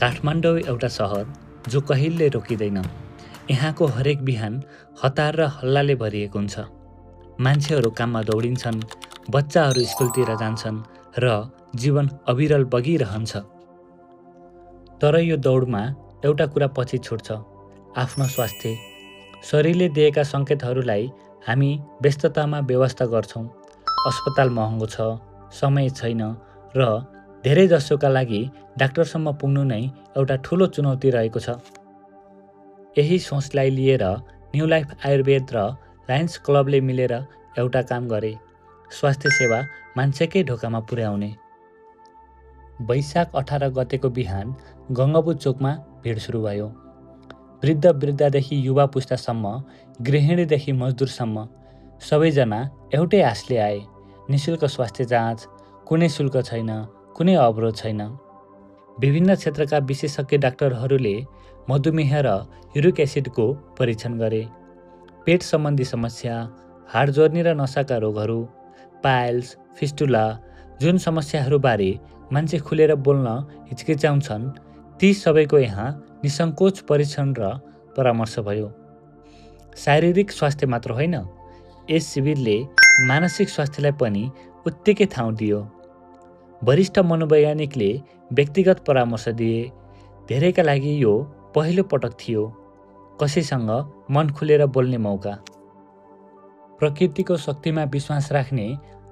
काठमाडौँ एउटा सहर जो कहिल्यै रोकिँदैन। यहाँको हरेक बिहान हतार र हल्लाले भरिएको हुन्छ। मान्छेहरू काममा दौडिन्छन्, बच्चाहरू स्कुलतिर जान्छन् र जीवन अविरल बगिरहन्छ। तर यो दौडमा एउटा कुरा पछि छुट्छ, आफ्नो स्वास्थ्य। शरीरले दिएका सङ्केतहरूलाई हामी व्यस्ततामा व्यवस्था गर्छौँ। अस्पताल महँगो छ, समय छैन र धेरैजसोका लागि डाक्टरसम्म पुग्नु नै एउटा ठुलो चुनौती रहेको छ। यही सोचलाई लिएर न्यू लाइफ आयुर्वेद र लायन्स क्लबले मिलेर एउटा काम गरे, स्वास्थ्य सेवा मान्छेकै ढोकामा पुर्याउने। वैशाख 18 गतेको बिहान गङ्गबु चोकमा भिड सुरु भयो। वृद्ध वृद्धादेखि युवा पुस्तासम्म, गृहिणीदेखि मजदुरसम्म सबैजना एउटै आशले आए, निशुल्क स्वास्थ्य जाँच, कुनै शुल्क छैन, कुनै अवरोध छैन। विभिन्न क्षेत्रका विशेषज्ञ डाक्टरहरूले मधुमेह र युरिक एसिडको परीक्षण गरे। पेट सम्बन्धी समस्या, हाड जोर्नी र नसाका रोगहरू, पाइल्स, फिस्टुला, जुन समस्याहरूबारे मान्छे खुलेर बोल्न हिचकिचाउँछन्, ती सबैको यहाँ निसङ्कोच परीक्षण र परामर्श भयो। शारीरिक स्वास्थ्य मात्र होइन, यस शिविरले मानसिक स्वास्थ्यलाई पनि उत्तिकै ठाउँ दियो। वरिष्ठ मनोवैज्ञानिकले व्यक्तिगत परामर्श दिए। धेरैका लागि यो पहिलो पटक थियो कसैसँग मन खुलेर बोल्ने मौका। प्रकृतिको शक्तिमा विश्वास राख्ने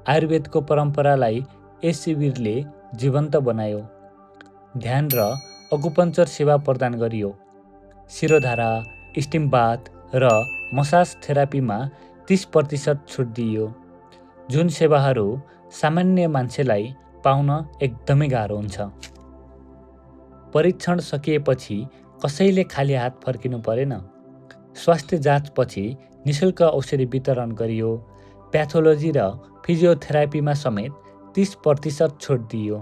आयुर्वेदको परम्परालाई यस शिविरले जीवन्त बनायो। ध्यान र अकुपञ्चर सेवा प्रदान गरियो। शिरोधारा, स्टिम बाथ र मसाज थेरापीमा 30% छुट दिइयो, जुन सेवाहरू सामान्य मान्छेलाई पाउन एकदमै गाह्रो हुन्छ। परीक्षण सकिएपछि कसैले खाली हात फर्किनु परेन। स्वास्थ्य जाँचपछि निशुल्क औषधि वितरण गरियो। प्याथोलोजी र फिजियोथेरापीमा समेत 30% छुट दिइयो।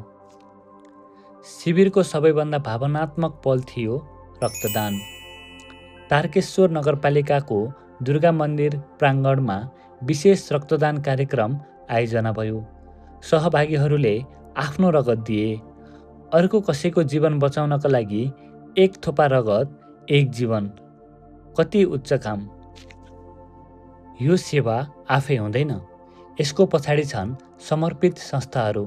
शिविरको सबैभन्दा भावनात्मक पल थियो रक्तदान। तारकेश्वर नगरपालिकाको दुर्गा मन्दिर प्राङ्गणमा विशेष रक्तदान कार्यक्रम आयोजना भयो। सहभागीहरूले आफ्नो रगत दिए। अर्को कसैको जीवन बचाउनका लागि एक थोपा रगत, एक जीवन। कति उच्च काम! यो सेवा आफै हुँदैन, यसको पछाडि छन् समर्पित संस्थाहरू।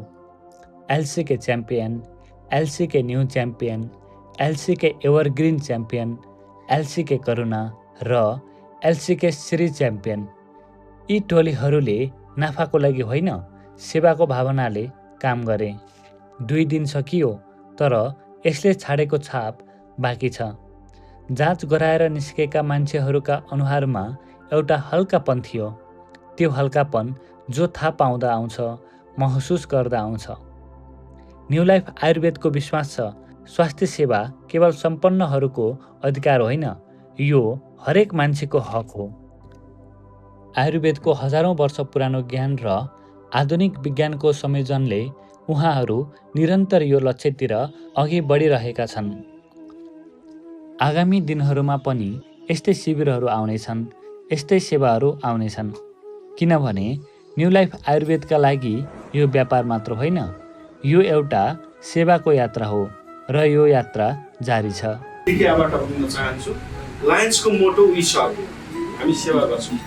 LCK champion, LCK new champion, LCK evergreen champion, LCK Karuna र एलसीके श्री च्याम्पियन। यी टोलीहरूले नाफाको लागि होइन, सेवाको भावनाले काम गरे। 2 दिन सकियो, तर यसले छाडेको छाप बाँकी छ। जाँच गराएर निस्केका मान्छेहरूका अनुहारमा एउटा हल्कापन थियो। त्यो हल्कापन जो थाहा पाउँदा आउँछ, महसुस गर्दा आउँछ। न्यू लाइफ आयुर्वेदको विश्वास छ, स्वास्थ्य सेवा केवल सम्पन्नहरूको अधिकार होइन, यो हरेक मान्छेको हक हो। आयुर्वेदको हजारौँ वर्ष पुरानो ज्ञान र आधुनिक विज्ञानको संयोजनले उहाँहरू निरन्तर यो लक्ष्यतिर अघि बढिरहेका छन्। आगामी दिनहरूमा पनि यस्तै शिविरहरू आउनेछन्, यस्तै सेवाहरू आउनेछन्, किनभने न्यू लाइफ आयुर्वेदका लागि यो व्यापार मात्र होइन, यो एउटा सेवाको यात्रा हो र यो यात्रा जारी छ। लायन्सको मोटो वी सर्भ, हामी सेवा गर्छौँ।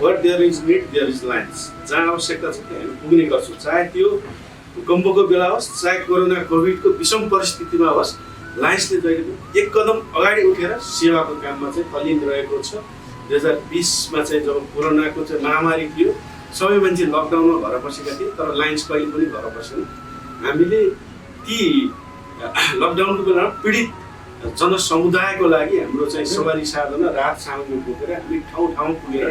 Where there is need there is Lions. जहाँ आवश्यकता छ त्यहाँ हामी पुग्ने गर्छौँ, चाहे त्यो भूकम्पको बेला होस्, चाहे कोरोना कोभिडको विषम परिस्थितिमा होस्। लायन्सले जहिले एक कदम अगाडि उठेर सेवाको काममा चाहिँ तल्लीन रहेको छ। 2020मा चाहिँ जब कोरोनाको चाहिँ महामारी थियो, सबै मान्छे लकडाउनमा घर बसेका थिए, तर लायन्स कहिले पनि घर बसेन। हामीले ती लकडाउनको बेलामा पीडित जनसमुदायको लागि हाम्रो चाहिँ सवारी साधन, राहत सामग्री बोकेर हामी ठाउँ ठाउँ पुगेर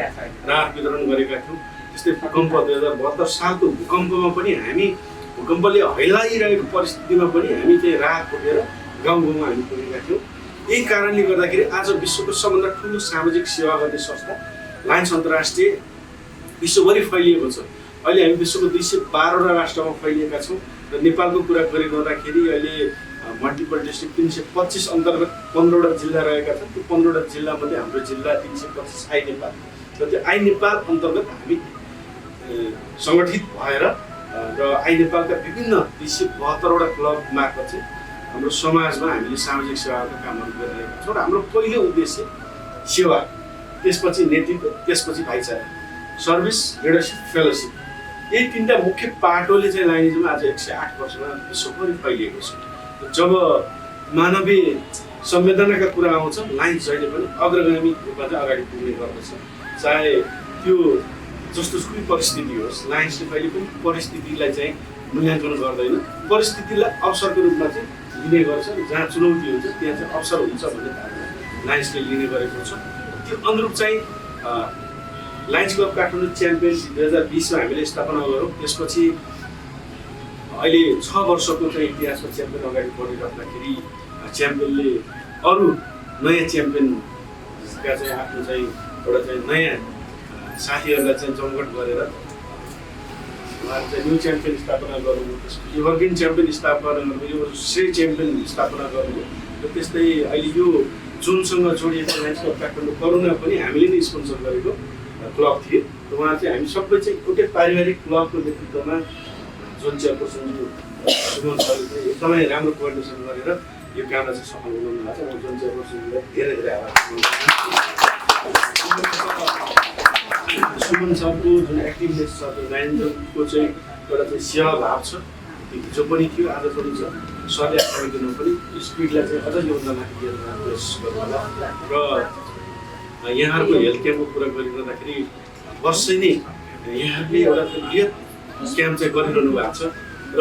राहत वितरण गरेका थियौँ। त्यस्तै भूकम्प 2072 सालको भूकम्पमा पनि हामी भूकम्पले हैलाइरहेको परिस्थितिमा पनि हामी चाहिँ राहत बोकेर गाउँ गाउँमा हामी पुगेका थियौँ। यही कारणले गर्दाखेरि आज विश्वको सबभन्दा ठुलो सामाजिक सेवा गर्ने संस्था लायन्स अन्तर्राष्ट्रिय विश्वभरि फैलिएको छ। अहिले हामी विश्वको 212वटा राष्ट्रमा फैलिएका छौँ र नेपालको कुरा गरिरहँदाखेरि अहिले मल्टिपल डिस्ट्रिक्ट 325 अन्तर्गत 15वटा जिल्ला रहेका छन्। त्यो 15वटा जिल्लामध्ये हाम्रो जिल्ला 325 आई नेपाल र त्यो आई नेपाल अन्तर्गत हामी सङ्गठित भएर र आई नेपालका विभिन्न 272वटा क्लब मार्फत चाहिँ हाम्रो समाजमा हामीले सामाजिक सेवाका कामहरू गरिरहेका छौँ र हाम्रो पहिलो उद्देश्य सेवा, त्यसपछि नेतृत्व, त्यसपछि भाइचारा, सर्भिस, लिडरसिप, फेलोसिप, यही तिनवटा मुख्य पाटोले चाहिँ लाइनिजम आज 108 वर्षमा विश्वभरि फैलिएको छ। जब मानवीय संवेदनाका कुरा आउँछ, लाइन्स जहिले पनि अग्रगामी रूपमा चाहिँ अगाडि पुग्ने गर्दछ। चाहे त्यो जस्तो सुकै परिस्थिति होस्, लाइन्सले कहिले पनि परिस्थितिलाई चाहिँ मूल्याङ्कन गर्दैन, परिस्थितिलाई अवसरको रूपमा चाहिँ लिने गर्छ। जहाँ चुनौती हुन्छ त्यहाँ चाहिँ अवसर हुन्छ भन्ने धारणा लाइन्सले लिने गरेको छ। त्यो अनुरूप चाहिँ लायन्स क्लब काठमाडौँ च्याम्पियन 2020 मा हामीले स्थापना गऱ्यौँ। त्यसपछि अहिले 6 वर्षको चाहिँ इतिहासमा च्याम्पियन अगाडि बढिराख्दाखेरि च्याम्पियनले अरू नयाँ च्याम्पियनका चाहिँ आफ्नो चाहिँ एउटा चाहिँ नयाँ साथीहरूलाई चाहिँ जमघट गरेर उहाँहरू चाहिँ न्यू च्याम्पियन स्थापना गर्नुभयो। त्यसपछि एभरग्रिन च्याम्पियन स्थापना गर्नुभयो, यो श्रेय च्याम्पियन स्थापना गर्नुभयो। र त्यस्तै अहिले यो जुनसँग जोडिएको लायन्स क्लब काठमाडौँ करुणा पनि हामीले नै स्पोन्सर गरेको क्लब थियो। र उहाँ चाहिँ हामी सबै चाहिँ एउटै पारिवारिक क्लबको नेतृत्वमा जुन चेयरपर्सन सुमन सरले चाहिँ एकदमै राम्रो कोअर्डिनेसन गरेर यो कामलाई चाहिँ सफल बनाउनु भएको छ। म जुन चेयरपर्सनलाई धेरै धेरै आभार सुमन सरको जुन एक्टिभनेस छ, त्यो लायन्सको चाहिँ एउटा चाहिँ सेवा भाव छ, त्यो हिजो पनि थियो, आज पनि छ। सरले आगामी दिनमा पनि स्पिडलाई चाहिँ अझ योभन्दा माथि लिएर जाने कोसिस गर्नुहोला। र यहाँहरूको हेल्थ क्याम्पको कुरा गरिरहँदाखेरि वर्षै नै यहाँहरूले एउटा बृहत क्याम्प चाहिँ गरिरहनु भएको छ। र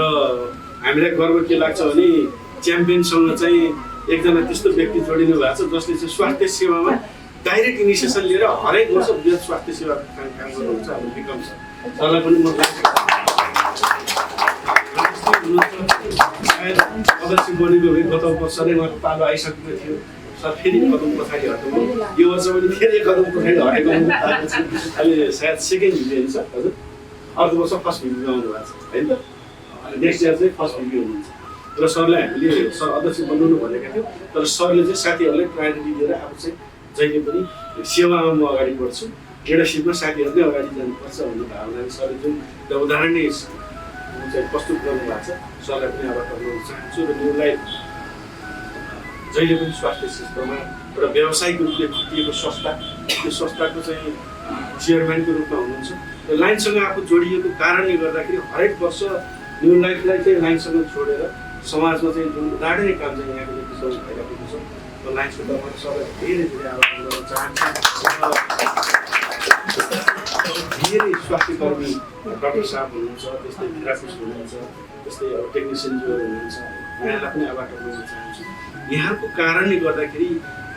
हामीलाई गर्व के लाग्छ भने च्याम्पियनसँग चाहिँ एकजना त्यस्तो व्यक्ति जोडिनु भएको छ जसले चाहिँ स्वास्थ्य सेवामा डाइरेक्ट इनिसिएसन लिएर हरेक वर्ष बृहत स्वास्थ्य सेवा काम गर्नुहुन्छ। हाम्रो विक्रम छ, सरलाई पनि म सायद अवश्य बनेको भए गत वर्ष नै उहाँको पालो आइसकेको थियो। सर फेरि कदम पछाडि हट्नु, यो वर्ष पनि फेरि कदम पछाडि हटेको अहिले सायद सेकेन्ड भिडियो छ हजुर, अर्को वर्ष फर्स्ट भिडियो आउनु भएको छ होइन त, नेक्स्ट इयर चाहिँ फर्स्ट भिडियो हुनुहुन्छ। र सरलाई हामीले सर अध्यक्ष बनाउनु भनेका थियौँ, तर सरले चाहिँ साथीहरूलाई प्रायोरिटी दिएर आफू चाहिँ जहिले पनि सेवामा म अगाडि बढ्छु, लिडरसिपमा साथीहरूले अगाडि जानुपर्छ भन्ने भावनाले सरले जुन उदाहरण नै चाहिँ प्रस्तुत गर्नुभएको छ, सरलाई पनि आभार गर्न चाहन्छु। र न्यू लाइफ जहिले पनि स्वास्थ्य क्षेत्रमा एउटा व्यावसायिक रूपले खटिएको संस्था, त्यो संस्थाको चाहिँ चेयरम्यानको रूपमा हुनुहुन्छ। र लाइनसँग आफू जोडिएको कारणले गर्दाखेरि हरेक वर्ष न्यू लाइफलाई चाहिँ लाइनसँग छोडेर समाजमा चाहिँ जुन उदाहरणीय काम चाहिँ यहाँको नेतृत्वमा भइरहेको छ, त्यो लाइन्सको तर्फबाट सबैलाई धेरै धेरै आभार गर्न चाहन्छु। धेरै स्वास्थ्य कर्मी डाक्टर साहब हुनुहुन्छ, त्यस्तै थेरापिस्ट हुनुहुन्छ, त्यस्तै अब टेक्निसियनहरू हुनुहुन्छ, यहाँलाई पनि आभार गर्न चाहन्छु। यहाँको कारणले गर्दाखेरि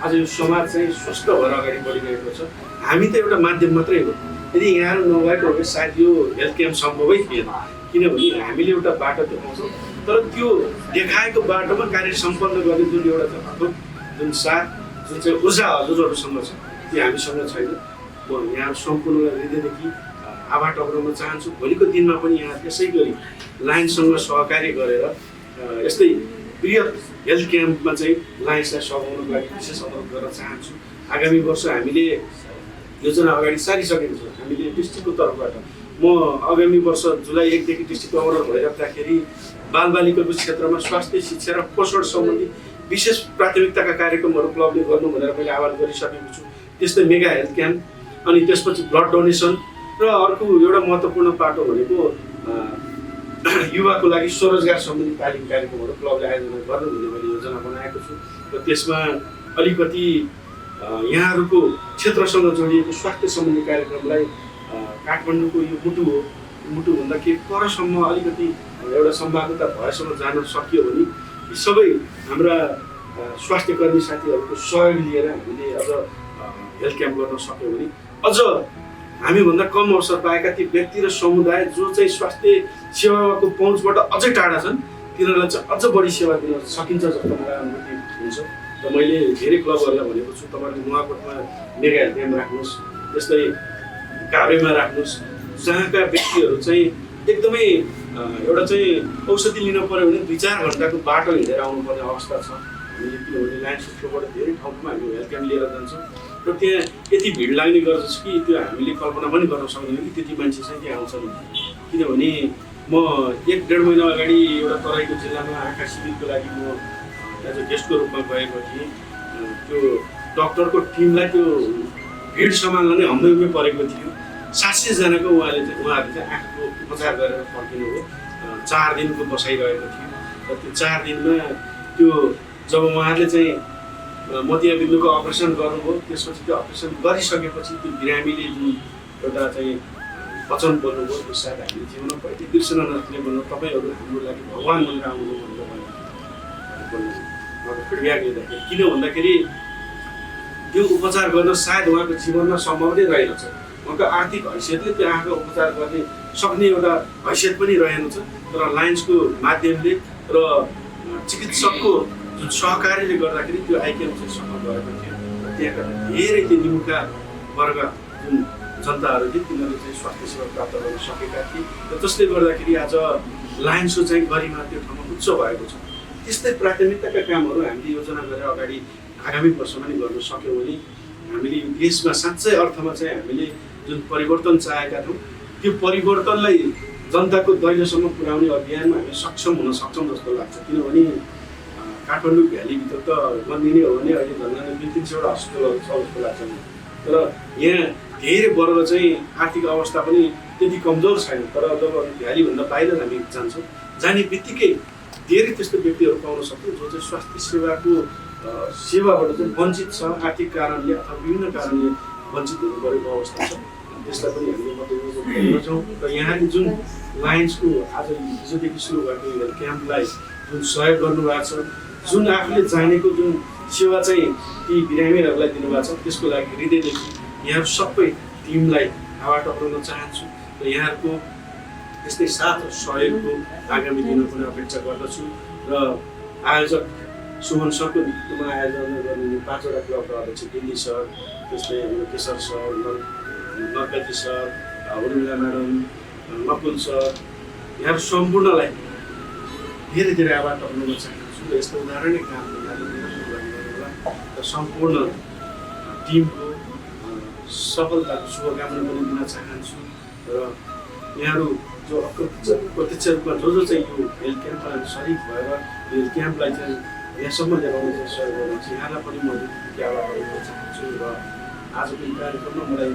आज यो समाज चाहिँ स्वस्थ भएर अगाडि बढिरहेको छ। हामी त एउटा माध्यम मात्रै हो, यदि यहाँहरू नभएको हो भने सायद यो हेल्थ क्याम्प सम्भवै थिएन, किनभने हामीले एउटा बाटो देखाउँछौँ, तर त्यो देखाएको बाटोमा कार्य सम्पन्न गर्ने जुन एउटा चाहिँ अद्भुत जुन साथ, जुन चाहिँ ऊर्जा हजुरहरूसँग छ, त्यो हामीसँग छैन। म यहाँ सम्पूर्णलाई हृदयदेखि आभार टक्राउन चाहन्छु। भोलिको दिनमा पनि यहाँ त्यसै गरी लायन्ससँग सहकार्य गरेर यस्तै बृहत हेल्थ क्याम्पमा चाहिँ लायन्सलाई सघाउनको लागि विशेष अनुरोध गर्न चाहन्छु। आगामी वर्ष हामीले योजना अगाडि सारिसकेको छौँ। हामीले डिस्ट्रिक्टको तर्फबाट म आगामी वर्ष जुलाई 1 देखि डिस्ट्रिक्ट गभर्नर भइराख्दाखेरि बालबालिकाको क्षेत्रमा स्वास्थ्य, शिक्षा र पोषण सम्बन्धी विशेष प्राथमिकताका कार्यक्रमहरू क्लबले गर्नु भनेर मैले आह्वान गरिसकेको छु। त्यस्तै मेगा हेल्थ क्याम्प, अनि त्यसपछि ब्लड डोनेसन, र अर्को एउटा महत्त्वपूर्ण पाटो भनेको युवाको लागि स्वरोजगार सम्बन्धी तालिम कार्यक्रमहरू क्लबले आयोजना गर्नु भन्ने मैले योजना बनाएको छु। र त्यसमा अलिकति यहाँहरूको क्षेत्रसँग जोडिएको स्वास्थ्य सम्बन्धी कार्यक्रमलाई काठमाडौँको यो मुटु हो, मुटुभन्दा के परसम्म अलिकति एउटा सम्भाव्यता भएसम्म जान सकियो भने यी सबै हाम्रा स्वास्थ्य कर्मी साथीहरूको सहयोग लिएर हामीले अझ हेल्थ क्याम्प गर्न सक्यो भने अझ हामीभन्दा कम अवसर पाएका ती व्यक्ति र समुदाय जो चाहिँ स्वास्थ्य सेवाको पहुँचबाट अझै टाढा छन्, तिनीहरूलाई चाहिँ अझ बढी सेवा दिन सकिन्छ जस्तो मलाई अनुभूति हुन्छ। र मैले धेरै क्लबहरूलाई भनेको छु, तपाईँहरूले नुवाकोटमा मेगा हेल्थ क्याम्प राख्नुहोस्, त्यस्तै काभ्रेमा राख्नुहोस्, जहाँका व्यक्तिहरू चाहिँ एकदमै एउटा चाहिँ औषधि लिन पऱ्यो भने 2-4 घन्टाको बाटो हिँडेर आउनुपर्ने अवस्था छ। हामीले किनभने लायन्स थ्रुबाट धेरै ठाउँमा हामी हेल्थ क्याम्प लिएर जान्छौँ र त्यहाँ यति भिड लाग्ने गर्दछ कि त्यो हामीले कल्पना पनि गर्न सक्दैनौँ कि त्यति मान्छे चाहिँ त्यहाँ आउँछन्। किनभने म 1-1.5 महिना अगाडि एउटा तराईको जिल्लामा आँखा शिविरको लागि म एज अ गेस्टको रूपमा गएको थिएँ। त्यो डक्टरको टिमलाई त्यो भिड सम्हाल्न नै हम्मै परेको थियो। 700 जनाको उहाँहरूले चाहिँ आँखाको उपचार गरेर फर्किनु हो। 4 दिनको बसाइरहेको थियो र त्यो 4 दिनमा त्यो जब उहाँहरूले चाहिँ मोतियाबिन्दुको अपरेसन गर्नुभयो, त्यसपछि त्यो अपरेसन गरिसकेपछि त्यो बिरामीले जुन एउटा चाहिँ वचन बोल्नुभयो त्यो सायद हामीले जीवनमा कहिले बिर्सन नसक्ने भन्नु, तपाईँहरू हाम्रो लागि भगवान भनेर आउनु भनेर फिडब्याक लिँदाखेरि। किन भन्दाखेरि त्यो उपचार गर्न सायद उहाँको जीवनमा सम्भव नै रहेनछ। उहाँको आर्थिक हैसियतले त्यो आँखाको उपचार गर्ने सक्ने एउटा हैसियत पनि रहेनछ। तर लायन्सको माध्यमले र चिकित्सकको जुन सहकार्यले गर्दाखेरि त्यो आइकेएम चाहिँ सफल भएको थियो। त्यहाँका धेरै त्यो निमुखा वर्ग जुन जनताहरू थिए तिनीहरूले चाहिँ स्वास्थ्य सेवा प्राप्त गर्न सकेका थिए र त्यसले गर्दाखेरि आज लायन्सको चाहिँ गरिमा त्यो ठाउँमा उच्च भएको छ। त्यस्तै प्राथमिकताका कामहरू हामीले योजना गरेर अगाडि आगामी वर्षमा नि गर्न सक्यौँ भने हामीले यो देशमा साँच्चै अर्थमा चाहिँ हामीले जुन परिवर्तन चाहेका थियौँ त्यो परिवर्तनलाई जनताको दैलोसम्म पुर्याउने अभियानमा हामी सक्षम हुन सक्छौँ जस्तो लाग्छ। किनभने काठमाडौँ भ्यालीभित्र त बनिने हो भने अहिले झन् 200-300वटा हस्पिटलहरू छ जस्तो लाग्छ। तर यहाँ धेरै वर्ग चाहिँ आर्थिक अवस्था पनि त्यति कमजोर छैन। तर जब भ्यालीभन्दा बाहिर हामी जान्छौँ, जाने बित्तिकै धेरै त्यस्तो व्यक्तिहरू पाउन सक्छौँ जो चाहिँ स्वास्थ्य सेवाबाट चाहिँ वञ्चित छ, आर्थिक कारणले अथवा विभिन्न कारणले वञ्चित हुनु परेको अवस्था छ। त्यसलाई पनि हामीले मध्यनजर गर्छौँ र यहाँले जुन लायन्सको आज हिजोदेखि सुरु भएको हेल्थ क्याम्पलाई जुन सहयोग गर्नुभएको छ, जुन आफूले जानेको जुन सेवा चाहिँ ती बिरामीहरूलाई दिनुभएको छ, त्यसको लागि हृदयदेखि यहाँहरू सबै टिमलाई हावा टक्राउन चाहन्छु र यहाँहरूको त्यस्तै साथ सहयोगको आगामी दिनमा पनि अपेक्षा गर्दछु। र आयोजक सुमन सरको नेतृत्वमा आयोजना गर्ने 5वटा क्लबका अध्यक्ष दिल्ली सर, त्यस्तै Keshar sir, Narkaji sir, Urmila madam, Nakul sir, यहाँहरू सम्पूर्णलाई धेरै धेरै आभार टक्राउन चाहन्छु र यस्तो उदाहरणीय काम गर्नुहोला र सम्पूर्ण टिमको सफलताको शुभकामना पनि दिन चाहन्छु। र यहाँहरू जो प्रत्यक्ष रूपमा जो चाहिँ यो हेल्थ क्याम्पमा सरिक भएर हेल्थ क्याम्पलाई चाहिँ यहाँसम्म ल्याउन चाहिँ सहयोग गर्नुहुन्छ, यहाँलाई पनि म आभार गर्न चाहन्छु। र आजको यो कार्यक्रममा मलाई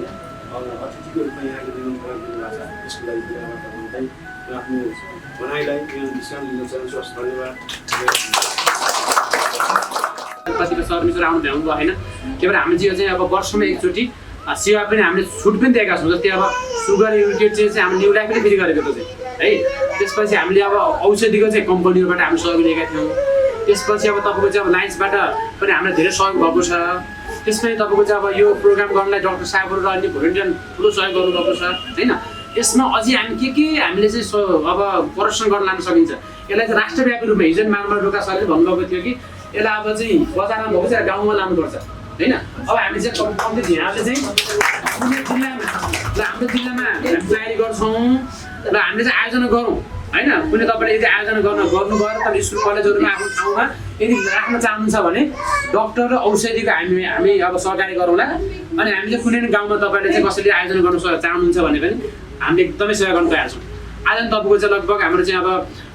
अतिथिको रूपमा यहाँले निमन्त्रण दिनुभएको छ, त्यसको लागि आभार गर्दै आफ्नो भनाइलाई विश्राम लिन चाहन्छु। हस्, धन्यवाद। कतिपय सर्भिसहरू आउनु भ्याउनु भएन, त्यही भएर हामीले चाहिँ अब वर्षमा एकचोटि सेवा पनि हामीले छुट पनि दिएका छौँ। जस्तै अब सुगर युनिट चाहिँ हामीले न्यु लाइफ पनि फेरि गरेको थियो है। त्यसपछि हामीले अब औषधिको चाहिँ कम्पनीहरूबाट हामी सहयोग लिएका थियौँ। त्यसपछि अब तपाईँको चाहिँ अब लायन्सबाट पनि हामीलाई धेरै सहयोग भएको छ। त्यसपछि तपाईँको चाहिँ अब यो प्रोग्राम गर्नलाई डाक्टर साहबहरू र अन्य भोलिन्टियर ठुलो सहयोग गर्नुभएको छ होइन। यसमा अझै हामी के हामीले चाहिँ अब प्रदर्शन गर्न लान सकिन्छ। यसलाई चाहिँ राष्ट्रव्यापी रूपमा हिजो मानव रोका सरले भन्नुभएको थियो कि यसलाई अब चाहिँ बजारमा भएको चाहिँ गाउँमा लानुपर्छ होइन। अब हामी चाहिँ कम्ती यहाँले चाहिँ हाम्रो जिल्लामा हामी तयारी गर्छौँ र हामीले चाहिँ आयोजना गरौँ होइन। कुनै तपाईँले यदि आयोजना गर्नुभयो र तपाईँ स्कुल कलेजहरूमा आफ्नो ठाउँमा यदि राख्न चाहनुहुन्छ भने डक्टर र औषधिको हामी अब सहकारी गरौँला। अनि हामी चाहिँ कुनै गाउँमा तपाईँले चाहिँ कसैले आयोजना गर्नु चाहनुहुन्छ भने पनि हामीले एकदमै सेवा गर्न तयार छौँ। आज तपाईँको चाहिँ लगभग हाम्रो चाहिँ अब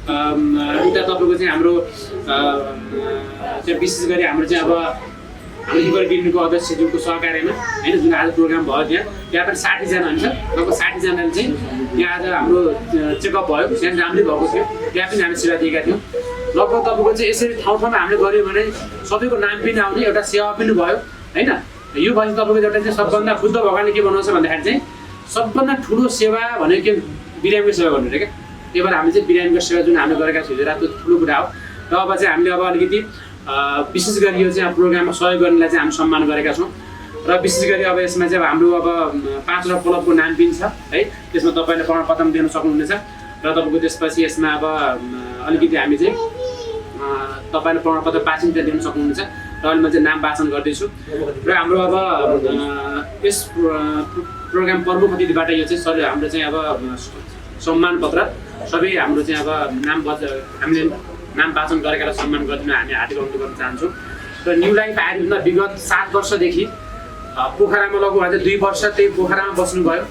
उता तपाईँको चाहिँ हाम्रो चाहिँ विशेष गरी हाम्रो चाहिँ अब हाम्रो युवा क्लिनिकको अध्यक्षज्यूको सहकार्यमा होइन जुन आज प्रोग्राम भयो त्यहाँ पनि 60 जना हुन्छ। लगभग 60 जनाले चाहिँ यहाँ आज हाम्रो चेकअप भयो, त्यहाँ राम्रै भएको थियो, त्यहाँ पनि हामी सेवा दिएका थियौँ। लगभग तपाईँको चाहिँ यसरी ठाउँ ठाउँमा हामीले गऱ्यौँ भने सबैको नाम पनि आउने एउटा सेवा पनि भयो होइन। यो भएपछि तपाईँको एउटा चाहिँ सबभन्दा बुद्ध भगवान्ले के भन्नुहुन्छ भन्दाखेरि चाहिँ सबभन्दा ठुलो सेवा भनेको के बिरामीको सेवा गर्नु क्या। त्यही भएर हामी चाहिँ बिरामीको सेवा जुन हामीले गरेका छौँ त्यो ठुलो कुरा हो। र अब चाहिँ हामीले अब अलिकति विशेष गरी यो चाहिँ प्रोग्राममा सहयोग गर्नेलाई चाहिँ हामी सम्मान गरेका छौँ। र विशेष गरी अब यसमा चाहिँ हाम्रो अब 5वटा क्लबको नाम पनि छ है। त्यसमा तपाईँले प्रमाणपत्र दिन सक्नुहुनेछ र तपाईँको त्यसपछि यसमा अब अलिकति हामी चाहिँ तपाईँले प्रमाणपत्र वाचन दिन सक्नुहुनेछ र अहिले म चाहिँ नाम वाचन गर्दैछु। र हाम्रो अब यस प्रोग्राम प्रमुख अतिथिबाट यो चाहिँ सर हाम्रो चाहिँ अब सम्मान पत्र सबै हाम्रो चाहिँ अब हामीले नाम वाचन गरेकालाई सम्मान गरिदिन हामी हार्दिक अनुरोध गर्न चाहन्छौँ। र न्यु लाइफ आयुर्वेदमा विगत 7 वर्षदेखि पोखरामा लगभग उहाँ चाहिँ 2 वर्ष त्यही पोखरामा बस्नुभयो।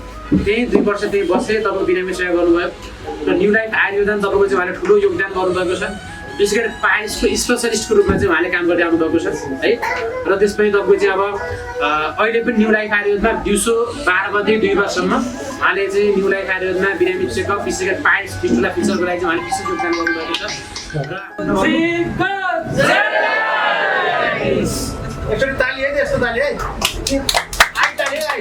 त्यही 2 वर्ष त्यही बसेँ, तपाईँको बिरामी सेवा गर्नुभयो। र न्यु लाइफ आयुर्वेदमा तपाईँको चाहिँ उहाँले ठुलो योगदान गर्नुभएको छ। विशेष गरी पाइल्सको स्पेसलिस्टको रूपमा चाहिँ उहाँले काम गर्दै आउनुभएको छ है। र त्यसपछि तपाईँको चाहिँ अब अहिले पनि न्यू लाइफ आयुर्वेदमा दिउँसो 12 बजे 2 बजीसम्म उहाँले चाहिँ न्यू लाइफ आयुर्वेदमा बिरामी चेकअप विशेष गरी पाइल्स फिस्टुला फिचरको लागि चाहिँ उहाँले विशेष योगदान गर्नुभएको छ। एकचोटि ताली है यस्तो ताली है आई ताली है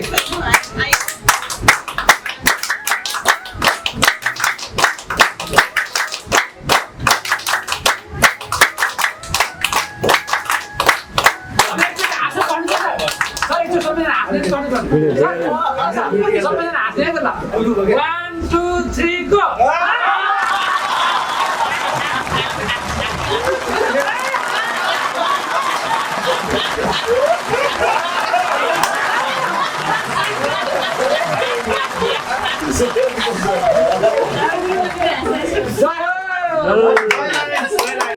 सबैजना हात 1 2 3 गो